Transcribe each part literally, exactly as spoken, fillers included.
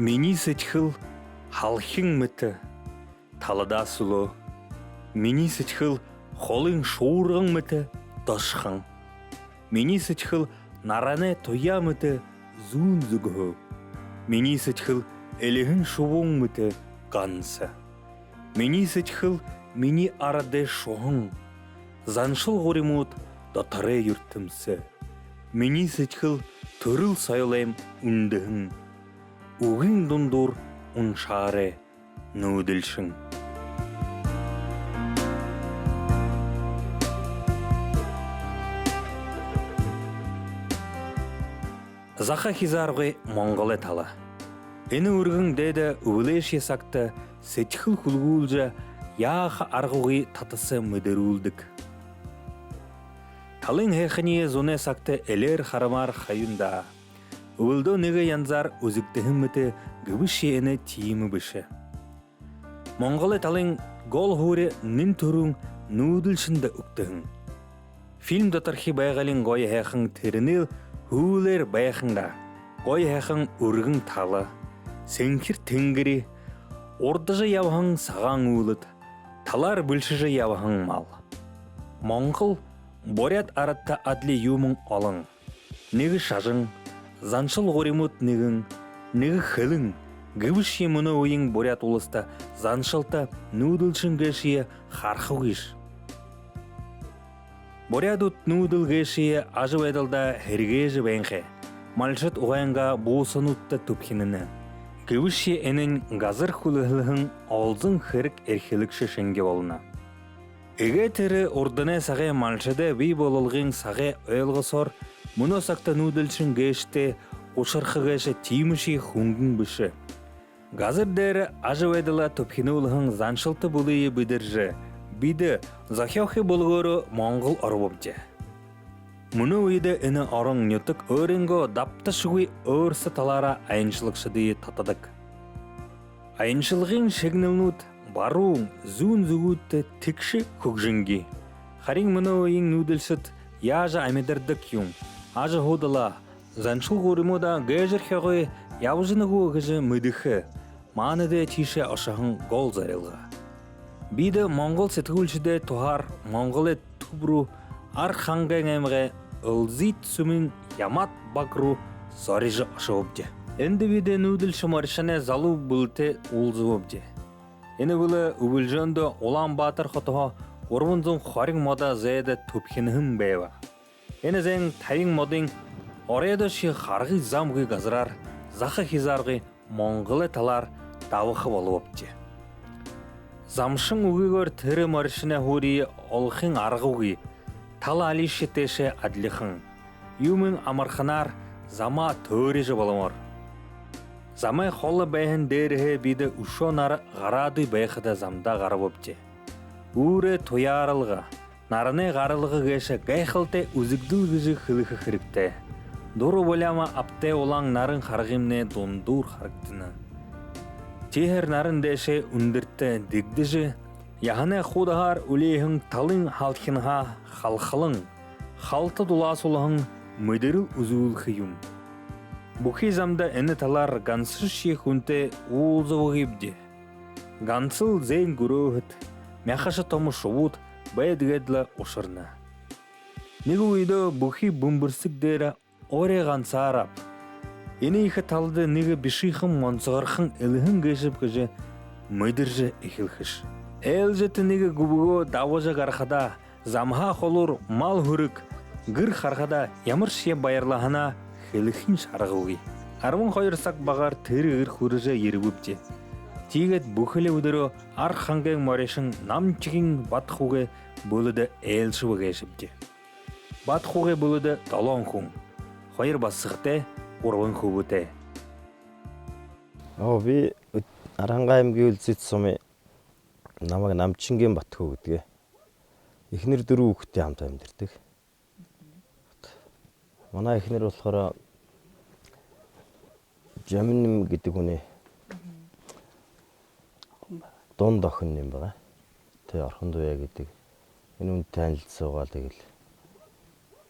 Минии сэдьхэл һалхин мэтэ таладаа сүлөө. Минии сэдьхэл холын шуурган мэтэ дошхон. Минии сэдьхэл наранай туяа мэтэ зүүн зүгһөө. Минии сэдьхэл элһэн шубуун мэтэ ганса. Минии сэдьхэл минии арадай шуһан. Заншал гуримууд доторой юртэмсэ. Минии сэдьхэл түрэл соёлойм үндэһэн. Үгын дундуур уншаарай, нүүдэлшэн. Заха хизааргүй Монголой тала. Энэ үргэн дээдэ үбэлэйшье сагта сэдьхэл хүлгүүлжэ, яаха аргагүй татаса мэдэрүүлдэг. Талын һайханиие зунай сагта элеэр харамаар хаюн даа. Үбэлдөө нэгэ янзаар үзэгдэһэн мэтэ, гэбэшье энэ тиимэ бэшэ. Монголой талын гол һуури нэн түрүүн нүүдэлшэндэ үгтэһэн. Фильм доторхи байгаалиин гоё һайхан тэрэнэйл һүүлээр байһан даа. Гоё һайхан үргэн тала, сэнхир тэнгэри, урдажа ябаһан сагаан үүлэд, талаар бэлшэжэ ябаһан мал. Монгол буряад арадта адли юумэн олон. Нэгэ шажан, заншал гуримууд нэгэн, нэгэ хэлэн, гэбэшье мүнөө үеын Буряад Уласта заншалта нүүдэлшэн гээшые харахагүйш. Буряадууд нүүдэл гээшые ажабайдалдаа һэргээжэ байнхай. Малшад угайнгаа буусануудта түбхинэнэ. Гэбэшье энэнь газар хүлһэлһэн олзон хэрэг эрхилэгшэ шэнги болоно. Эгээ тэрэ урданай сагай малшадай бии бололгын сагай ойлгосоор мүнөө сагта нүүдэлшэн гээшэтэй ушарха гээшэ тиимэшье хүнгэн бэшэ. Газар дээрэ ажабайдалаа түбхинүүлһэн заншалта бүлые бэдэржэ, бидэ зохёохы бүлгөөрөө Монгол оробобди. Мүнөө үедэ энэ орон нютаг өөрынгөө дабташагүй өөрсэ талаараа аяншалагшадые татадаг. Аяншалгын шэгнэлнүүд баруун, зүүн зүгүүдтэ тэгшэ хүгжэнги. Харин мүнөө үеын нүүдэлшэд яажа амидардаг юм, ажаһуудалаа, заншал гуримуудаа гээжэрхёогүйгөө ябажана гү гэжэ мэдэхэ маанадые тиишээ ошоһон гол зорилго. Бидэ монгол сэтгүүлшэдэй туһаар Монголой түб руу, Архангайн аймагай Ылзыт сүмын Ямаат баг руу зорижо ошобобди. Эндэ бидэ нүүдэлшэ моришоной залуу бүлэтэй уулзабабди. Энэ бүлэ үбэлжөөндөө Улаан-Баатар хотоһоо гурбан зуун хорин модо зайда түбхинэһэн байба. Энэ зайн табин модын оройдоошье харгы замгүй газараар заха хизааргүй Монголой талаар дабаха болобобди. Замшан үгыгөөр тэрэ моришоной һуури олохын аргагүй, тала алишье тээшээ адлихан. Юумэн амарханаар замаа төөрижэ боломоор. Замай холо байһан дээрэһээ бидэ үшөө нара гараагүй байхада замдаа гарабабди. Үүрэй туяаралга, наранай гаралга гээшэ гайхалтай үзэгдэл гэжэ хэлэхэ хэрэгтэй. Дура буляама абтай улаан наран харгымнай дундуур харагдана. Тиихээр наран дээшээ үндэртэ дэгдэжэ, яһанай хуудаһаар үлеэһэн талын һалхинһаа халхалан, халта дулаасуулһан мэдэрэл үзүүлхэ юм. Бүхы замда энэ талаар гансашье хүнтэй уулзабагүйбди. Гансал зайн гүрөөһэд, мяхаша томо шубууд байдаг гээд лэ ушарна. Нэгэ үедөө бүхы Бүмбэрсэг дээрэ орой гансаараа энэ ехэ талада нэгэ бишыхан монсогорхон элһэн гээшэб гэжэ мэдэржэ эхилхэш. Ээлжээтэ нэгэ гүбэгөө дабажа гарахадаа, замһаа холуур мал һүрэг, гэр харахадаа ямаршье баярлаһанаа хэлэхыньшье аргагүй. Арбан хоёр саг багаар тэрэ гэр хүрэжэ ерэбэбди. Тиигээд бүхэли үдэрөө Архангайн моришон Намчигын Бат-Хугай бүлэдэ ээлшэбэ гээшэбди. Бат-Хугай бүлэдэ долоон хүн. Хоёр басагатай, гурбан хүбүүтэй. Оо, би Архангай аймагай Ылзыт сумын, намайе Намчигын Бат-Хугай гэдэг. Эхэнэр дүрбэн хүүгэдтэй хамта амьдардаг. Манай эхэнэр болохоор Жамин гэдэг хүнэй дунд охин юм байгаа. Тэ, Орхон Туяа гэдэг. Энэ хүнтэй танилдсагаа, тиигээл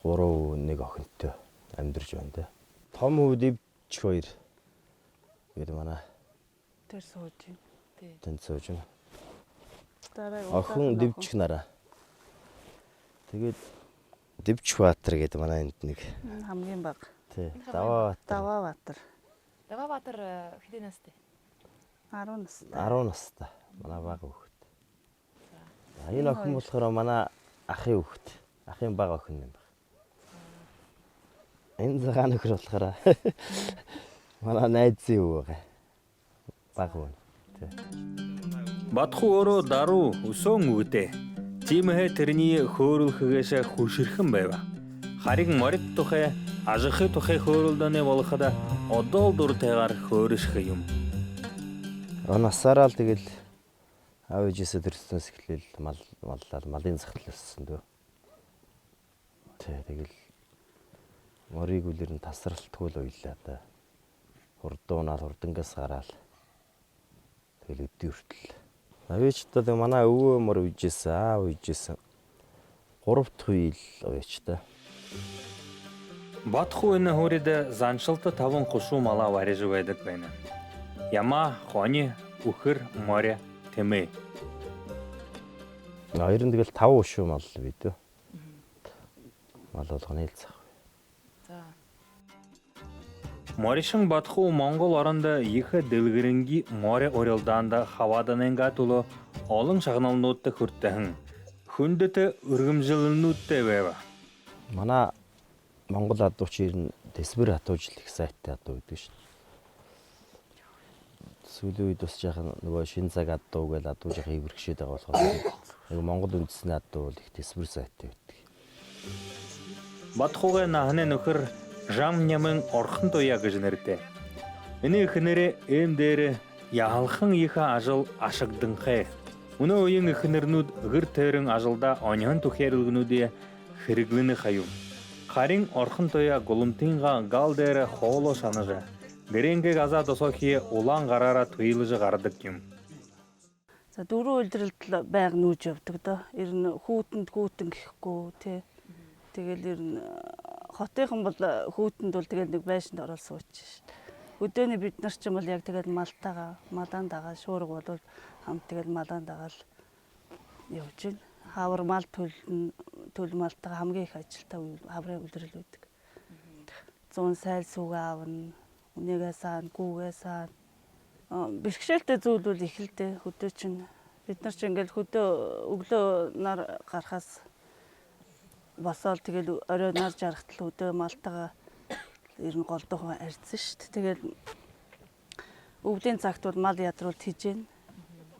гурбан, нэгэ охинтой амьдаржа байна даа. Том хүүгэдэй хоёр. Гээд манай тэрэ сууж байна. Тии. Тэндэ сууж байна. Дараа охин удаахан Дэбчик охин. Нараа. Тэгээд Дэбчик Баатар гээд манай эндэ нэгэ. М, хамгийн бага. Тии. Энэ Даваа Баатар. Даваа Баатар. Даваа Баатар, э, хэдэн настай? Арбан настай. Арбан настай. Манай бага хүүхэд. За. Энэ охин хоёр болохоор манай ахын хүүхэд. Ахын бага охин юм байна. Энэ зугаа нүхэр болохоор манай найзын үгы байгаа. Бага хүн. Тии. Батхуу өөрөө даруу, үсөөн үгэтэй. Тиимэһээ тэрэниие хөөрэлхэ гээшэ хүшэрхэн байба. Харин морид тухай, ажахы тухай хөөрэлдөөнэй болоходо одоол дуратайгаар хөөрэшэхэ юм. Ондоогоор лэ тэгээл аба эжыһээ түрэлсэнһөө эхилээл мал, маллаал, малын захатал ёһоной даа. Тии, тэгээл мориг үлэрэн тасаралтгүй л уйлаа даа. Хурдан унаал, хурдангаас гараал. Тэгээл эдэ хүртэл. Абыч даа, манай өвөө морь уйжаһан, аба уйжаһан. Гурбадахи үе л абыч даа. Батхуу энэ һуурида заншалта табан хушуу малаа барижа байдаг байна. Ямаа, хони, үхэр, морь, тэмээ. Хоёрын тэгээл табан хушуу мал бии даа. Мал болгоно л заа. За. Моришон Батхуу Монгол орондо ехэ дэлгэрэнги морь урилдаанда хабааданайнгаа түлөө олон шагналнуудта хүртэһэн, хүндэтэ үргэмжэлэлнүүдтэй байба. Манай Монгол адуучнай тэсбэр адуужа л ехэ сайтай адуу гэдэг шни. Сүүлийн үедэ баһа жаахан нүгөө шэнэ саг адуу гээл адуу жаахан эбэрхшээд байгаа болохо. Нэгэ Монгол үндэһэнэй адуу бол ехэ тэсбэр сайтай байдаг. Батхуугай наһанай нүхэр Жам Нямын Орхон Туяа гэжэ нэрэтэй. Энэ эхэнэрэй эм дээрэ яһалхан ехэ ажал ашагданхай. Мүнөө үеын эхэнэрнүүд гэр тойрон ажалдаа оньһон түхеэрэлгэнүүдые хэрэглэнэ ха юм. Харин Орхон Туяа гуламтынгаа гал дээрэ хоолоо шанажа, гэрэйнгээ газаа досоохиие улаан гараараа туйлажа гарадаг юм. За, дүрбэн үдэрэлтэл байг нүүжэ ябадаг даа. Ер нь хүүтэндэ хүүтэн гэхэгүй, тии. Тэгээл ер нь, э, хотынхан бол, э, хүүтэндэ бол тэгээл нэгэ байшанда ороод һуужа шни. Хүдөө бидэнэршни бол яг тэгээл малтайгаа, малаа дагаад, шуурга болбол хамта тэгээл малаа дагаад л ябажа байна. Хабар мал түлэн, түлөө малтайгаа хамгийн ехэ ажалтай үе, хабарай үдэрэл байдаг. Зуун сайл сүүгээ абана, үнеэгээ саана, гүүгээ саана. А, бэрхшээлтэй зүйл бол ехэ л дээ, хүдөөшни. Бидэнэршни ингээл хүдөө үглөө нар гарахаһаа босоол, тэгээл орой нар жарахадал хүдөө малтайгаа ер нь голдуу хуу арьсан шни. Тэгээл үбдэн сагта бол мал ядаруул тэжээнэ.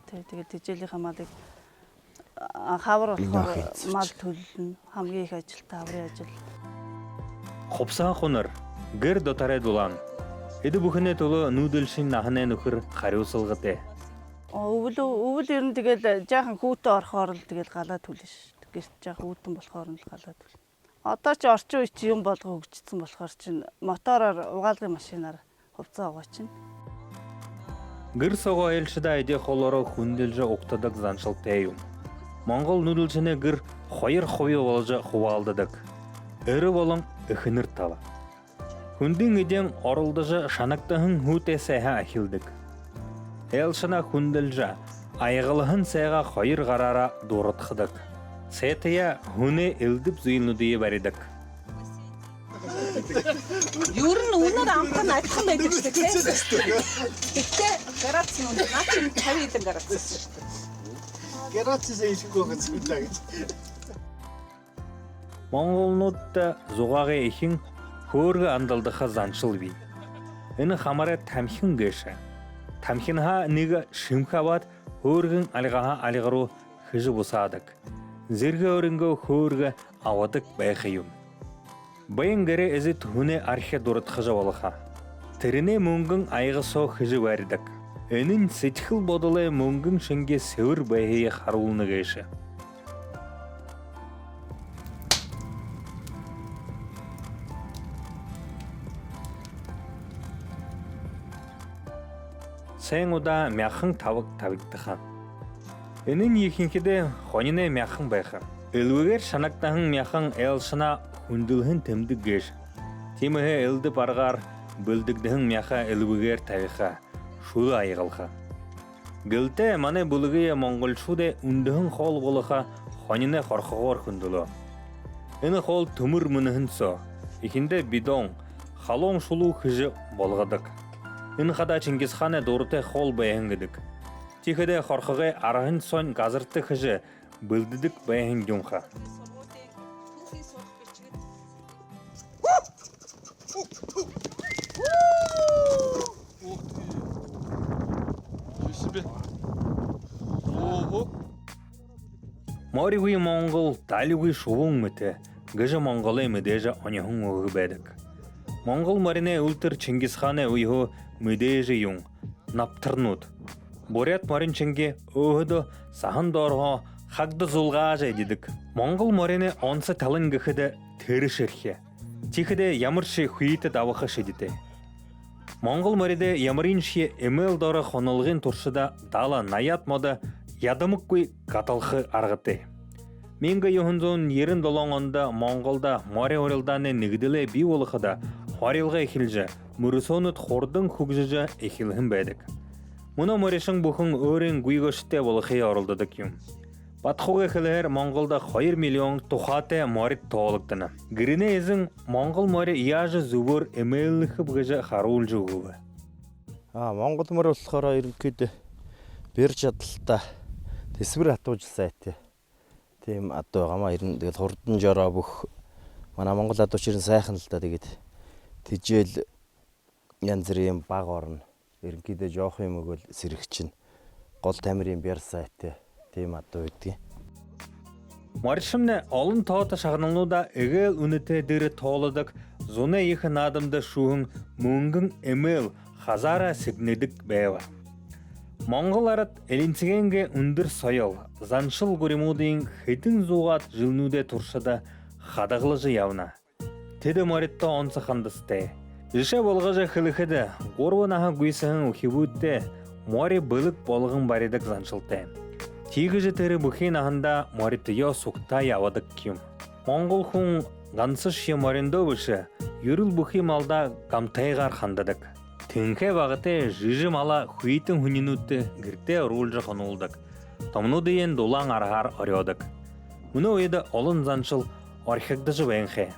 Тии, тэгээл тэжээлынхаа малыг, а, хабар болохоор мал түлэнэ. Хамгийн ехэ ажалтай хабарын ажал. Хубсаһа хунар, гэр дотор дулаан. Эдэ бүхэнэй түлөө нүүдэлшын наһанай нүхэр харюусалгатай. О, үбэл, үбэл ер нь тэгээл жаахан хүүтэн орохоор л тэгээл галаа түлэнэ шни. Гэртэ жаахан хүүтэн болохоор нь л галаа түлэнэ. Одоошни оршон үешни юм болго хөгжиһэн болохоор шни мотороор, угаалгын машинаар хубсаһа угаашана. Гэр соогоо айлшадаа эдеэ хоолоороо хүндэлжэ угтадаг заншалтай юм. Монгол нүүдэлшэнэй гэр хоёр хуби боложо хубаалдадаг. Эрэ болон эхэнэр тала. Хүндын эдеэн оролдожо шанагдаһан һүтэй сайһаа эхилдэг. Айлшанаа хүндэлжэ, аягалһан сайгаа хоёр гараараа дурадхадаг. Сайтаяа һүнэй элдэб зүйлнүүдые баридаг. Ер нь үнэр амтан адилхан байдаг шүү дээ, тээ? Гэхдээ градус нь үнэр. Наад чинь табин хэдэн градус шүү дээ. Градусаа иихэгүй ганц хүн даа гэж. Монголнуудта зугаагай эхин хөөргэ андалдаха заншал бии. Энэ хамарай тамхин гээшэ. Тамхинһаа нэгэ шэмхэ абаад, хөөргэн альгаһаа альга руу хэжэ бусаадаг. Зэргэ өөрынгөө хөөргэ абадаг байха юм. Баян гэрэй эзэд һүнэй архи дурадхажа болохо. Тэрэнэй мүнгэн аяга соо хэжэ баридаг. Энэнь сэдьхэл бодолой мүнгэн шэнги сэбэр байһые харуулна гээшэ. Сайн удаа мяхан табаг табигдаха. Энэнь ехэнхидээ хониной мяхан байха. Элбэгээр шанагдаһан мяхан айлшанаа хүндэлһэн тэмдэг гээшэ. Тиимэһээ элдэб аргаар бэлдэгдэһэн мяха элбэгээр табиха. шүлэ аягалха. Гэлтэй манай бүлэгые монголшуудай үндэһэн хоол болохо хониной хорхогоор хүндэлөө. Энэ хоол түмэр мүнэһэн соо, эхиндээ бидон, халуун шулуу хэжэ болгодог. Энэ хадаа Чингис хаанай дуратай хоол байһан гэдэг. Тиихэдэ хорхогой арһан соонь газарта хэжэ бэлдэдэг байһан юм ха. Ух ты! Ничего себе! Ого! Моригүй монгол, далигүй шубуун мэтэ гэжэ монголой мэдээжэ оньһон үгэ байдаг. Монгол мориной үйлэтэр Чингис хаанай үеһөө мэдээжэ юм. Набтарнууд. Буряад морин шэнги өөһэдөө саһан доороһоо хагда зулгаажа эдидэг. Монгол мориной онсо талань гэхэдэ тэрэ шэрхи. Тиихэдэ ямаршье хүйтэ дабаха шэдитэй. Монгол мориндо ямарыншье эмээл доро хоналгын туршада дала-наяад модо ядамаггүй гаталха аргатай. Мянга юһэн зуун ерэн долоон ондо Монголдо мори урилдаанай нэгэдэлэй бии болоходо, хорилго эхилжэ, мүрысөөнүүд хурдан хүгжэжэ эхилһэн байдаг. Мүнөө моришон бүхэн өөрын гүйгөөшэтэй болохые оролдодог юм. Батхугай хэлэһээр Монголдо хоёр миллион тухаатай морид тоологдоно. Гэринэй эзэн монгол мори яажа зүбөөр эмээллэхэб гэжэ харуулжа үгэбэ. А, монгол мори болохоор ерөнхийдөө бэр чадалтай, тэсбэр хатуужа сайтай. Тиимэ адуу байгаа юм аа. Ерэн, тэгэл хурдан жороо бүхэ. Манай монгол адуучар ерэн сайхан лэ даа, тэгээд тэжээл янза бүрийн бага орно. Ерөнхийдөө жоохо юм үгөөл сэрэгшэнь. Гол тамирынь бэр сайтай. Тиимэ адуу байдаг. Моришомнай олон тоото шагналнуудаа эгээл үнэтэй дээрэ тоологдодог, зунай ехэ наадамда шүүһэн мүнгэн эмээл хазаараа сэгнэдэг байба. Монгол арад элинсэгэйнгээ үндэр соёл, заншал гуримуудынь хэдэн зуугаад жэлнүүдэй туршада хадагалжа ябана. Тэдэ моридто онсо хандасатай. Жэшээ болгожо хэлэхэдэ, гурба наһа гүйсэһэн үхибүүдтэ мори бэлэг болгон баридаг заншалтай. Тиигэжэ тэрэ бүхы наһандаа моритоёо сугтаа ябадаг юм. Монгол хүн гансашье мориндоо бэшэ, юрэл бүхы малдаа гамтайгаар хандадаг. Тэнхээ багатай жэжэ малаа хүйтэн һүнинүүдтэ гэртээ оруулжа хонуулдаг. Томонуудыень дулаан арһаар орёодог. Мүнөө үедэ олон заншал орхигдожо байнхай.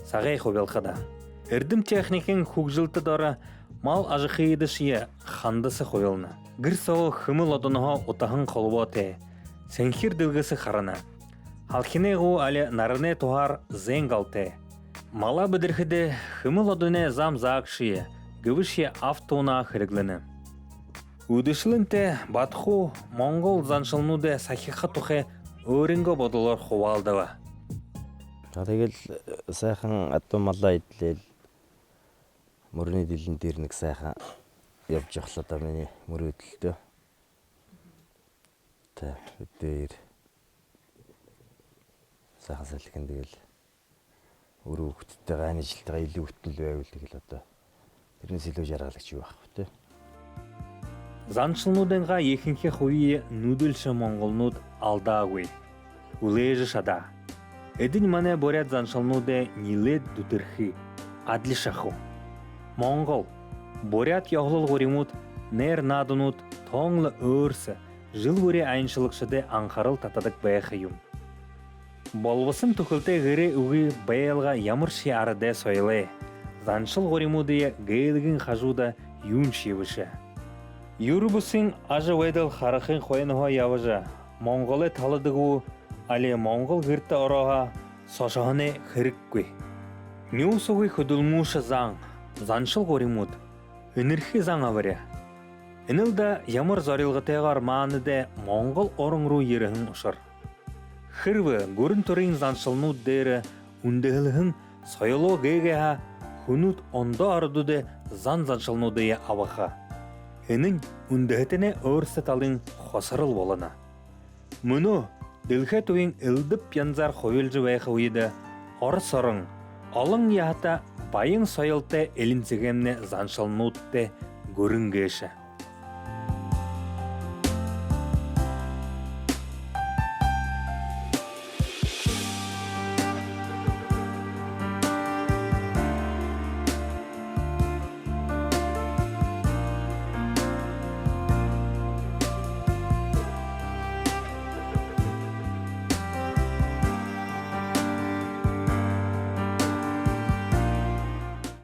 Сагай хубилхада. Эрдэм техникын хүгжэлтэ доро мал ажахыдашье хандаса хубилна. Гэр соогоо хэмэл одонһоо утаһан холбоотой, сэнхир дэлгэсэ харана. Һалхинай гү, али наранай туһаар зээн галтай. Малаа бэдэрхэдэ хэмэл одоной зам заагшье, гэбэшье авто унаа хэрэглэнэ. Үдэшэлэнтэ Батху монгол заншалнуудые сахиха тухай өөрынгөө бодолоор хубаалдаба. За, тиигээл, э, сайхан адуу малаа эдлээл, мүрэнэй дэлэн дээрэ нэгэ сайхан ябажа ябахал даа, минии мүрөөдэлтэ. Тэ, эдээр сайхан салхин, тиигээл үри хүүгэдтэй, гайнай ажилтайгаа илүү үтэн байбал, тиигээл одоо тэрэнээс илүү жаргалтай байха бэзэ. Заншалнуудайнгаа ехэнхи хубиие нүүдэлшэ монголнууд алдаагүй, үлэжэ шадаа. Эдэнь манай буряад заншалнуудай нилээд дүтэрхы, адли шахуу. Монгол, буряад ёһолол гуримууд, найр нааданууд тоонло өөрсэ жэл бүри аяншалагшадай анхарал татадаг байха юм. Болбосон түхэлтэй гэрэй үгы байлга ямаршье арадай соёлой, заншал гуримуудые гээдэгынь хажууда юуншье бэшэ. Юрэ бусын ажабайдал харахын хойноһоо ябажа, монголой талада гү, али монгол гэртэ ороо һаа, сошоһоной хэрэггүй. Нюусагүй хүдэлмүүшэ зан, заншал гуримууд, энэрхы зан абари. Энэл даа ямар зорилготойгоор маанадай Монгол орон руу ерэһэн ушар. Хэрбээ гүрэн түрын заншалнууд дээрэ үндэһэлһэн соёлоо гээгээ һаа, хүнүүд ондоо арадуудай зан заншалнуудые абаха. Энэнь үндэһэтэнэй өөрсэ талын хосорол болоно. Мүнөө дэлхэй туйын элдэб янзаар хубилжа байха үедэ Орос орон олон яһата баян соёлтой элинсэгэймнай заншалнуудтай гүрэн гээшэ.